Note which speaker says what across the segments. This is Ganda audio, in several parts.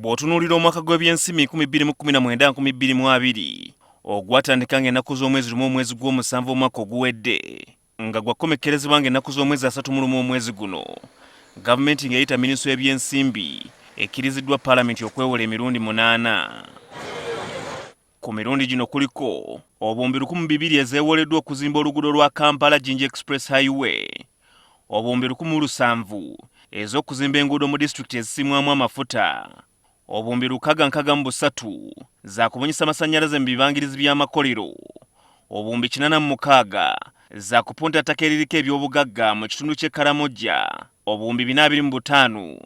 Speaker 1: Bw'otunuulira omwaka gw'ebyensimbi 2019-2020 ogwatandika ng'ennaku z'omwezi 1 omwezi gw'omusanvu omwaka oguwedde nga gwakomekkerezebwa ng'ennaku z'omwezi 31 omwezi guno, gavumenti ng'eyita minisitule y'ebyensimbi ekkiriziddwa palamenti okwewola emirundi 8. Ku mirundi gino kuliko obuwumbi 1,200 ezeewoleddwa okuzimba oluguudo lwa Kampala Jinja Express Highway, obuwumbi 1,700 ez'okuzimba enguudo mu disitulikiti ezisimwamu amafuta, obuwumbi 663 za kubunyisa masannyalaze mu bibangirizi by'amakolero, obuwumbi 86 za kupunta ttaka eririko eby'obugagga mu kitundu ky'e Karamoja, obuwumbi 425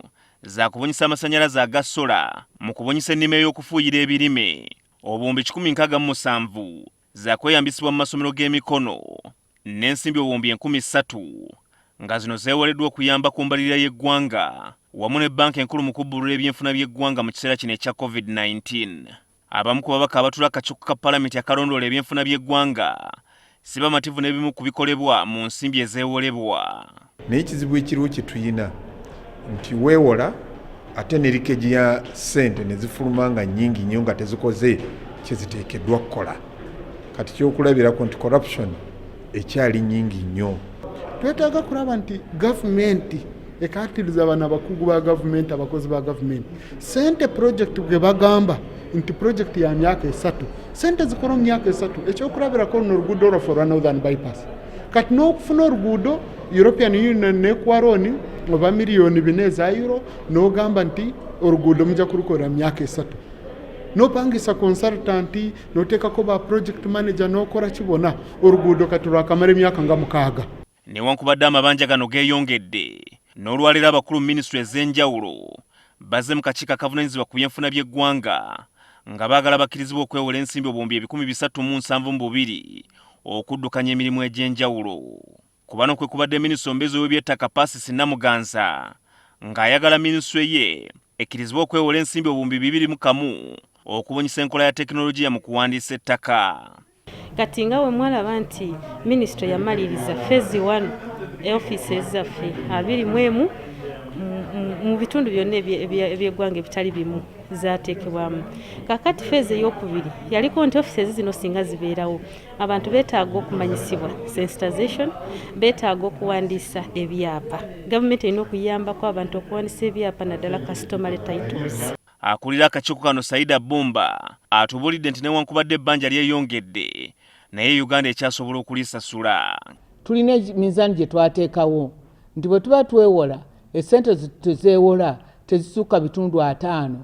Speaker 1: za kubunyisa amasannyalaze aga sola mu kubunyisa ennima ey'okufuuyira ebirime, obuwumbi 167 za kweyambisibwa mu masomero g'emikono, n'ensimbi obuwumbi 3,000 nga zino zeewoleddwa okuyamba ku mbalirira y'eggwanga wamu ne bbanka enkulu mu kubbulula ebyenfuna by'eggwanga mu kiseera kino ekya COVID-19. Abamu ku babaka abatula akakiiko ka palamenti akalondoola ebyenfuna by'eggwanga si bamativu n'ebimu ku bikolebwa mu nsimbi ezeewolebwa.
Speaker 2: Naye ekizibu ekiriwo kye tuyina nti weewola ate ne leakage ya ssente ne zifuluma nga nnyingi nnyo nga tezikoze kye ziteekeddwa kukola. Kati kyokulabirako nti corruption ekyali nnyingi nnyo.
Speaker 3: Twetaaga kulaba nti gavumenti ekatiriza bano abakugu ba gavumenti, abakozi ba gavumenti, sente project bwe bagamba nti project ya myaka 3, sente zikola mu myaka 3. Ekyokulabirako luno oluguudo lwaffe olwa Northern Bypass. Kati n'okufuna oluguudo, European Union nekuwa loan oba miliyoni 4 eza euro, n'ogamba nti oluguudo mujja kulukolera mu myaka 3, nopangisa consultant, noteekako ba project manager, n'okola kibona oluguudo kati lwakamala emyaka nga 6.
Speaker 1: Newankubadde amabanja gano geeyongedde, n'olwaleero abakulu mu minisitule ez'enjawulo bazze mu kakiiko akavunaanyizibwa ku byenfuna by'eggwanga nga baagala bakkirizibwa okwewola ensimbi obuwumbi 372 okuddukanya emirimu egy'enjawulo. Ku bano kwe kubadde minisita omubeezi ow'ebyettaka Persis Namuganza ng'ayagala minisitule ye ekkirizibwe okwewola ensimbi obuwumbi 21 okubunyisa enkola ya tekinologiya mu kuwandiisa ettaka.
Speaker 4: Kati nga bwe mwalaba nti minisitule yamaliriza phase 1, offices zaffe 21 mu bitundu byonna eby'eggwanga ebitali bimu zateekebwamu. Kakati phase eyokubiri yaliko nti offices zino singa zibeerawo, abantu beetaaga okumanyisibwa, sensitization, beetaaga okuwandiisa ebyapa. Gavumenti erina okuyambako abantu okuwandiisa ebyapa, naddala customary titles.
Speaker 1: Akulira akakiiko kano Saida Bumba atubuulidde nti newankubadde ebbanja lyeyongedde, naye Uganda ekyasobola okulisasula.
Speaker 5: Tulina minzaani gye twateekawo nti bwe tuba twewola, essente tezeewola tezisukka 50%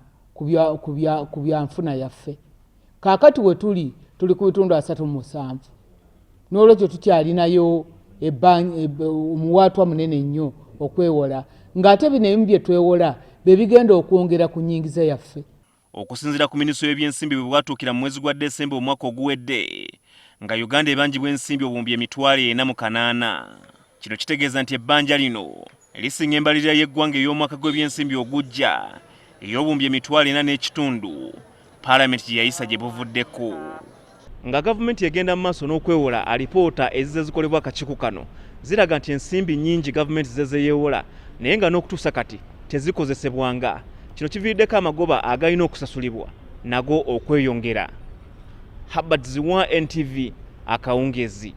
Speaker 5: ku byanfuna yaffe. Kaakati we tuli, tuli ku 37%, n'olwekyo tukyalinayo omuwaatwa munene nnyo okwewola, ng'ate bino ebimu bye twewola bye bigenda okwongera ku nnyingiza yaffe.
Speaker 1: Okusinziira ku minisitule y'ebyensimbi, bwe bwatuukira mu mwezi gwa Desemba omwaka oguwedde nga Uganda ebanjibwa ensimbi obuwumbi 408,000. Kino kitegeeza nti ebbanja lino lisinga embalirira y'eggwanga ey'omwaka gw'ebyensimbi ogujja ey'obuwumbi 4.5 million paalamenti gye yayisa gye buvuddeko. Nga gavumenti egenda mu maaso n'okwewola, alipoota ezize zikolebwa akakiiko kano ziraga nti ensimbi nnyingi gavumenti ze zeyeewola naye nga n'okutuusa kati tezikozesebwanga. Kino kiviiriddeko amagoba agalina okusasulibwa nago okweyongera. Herbert Ziwa, NTV, akawungeezi.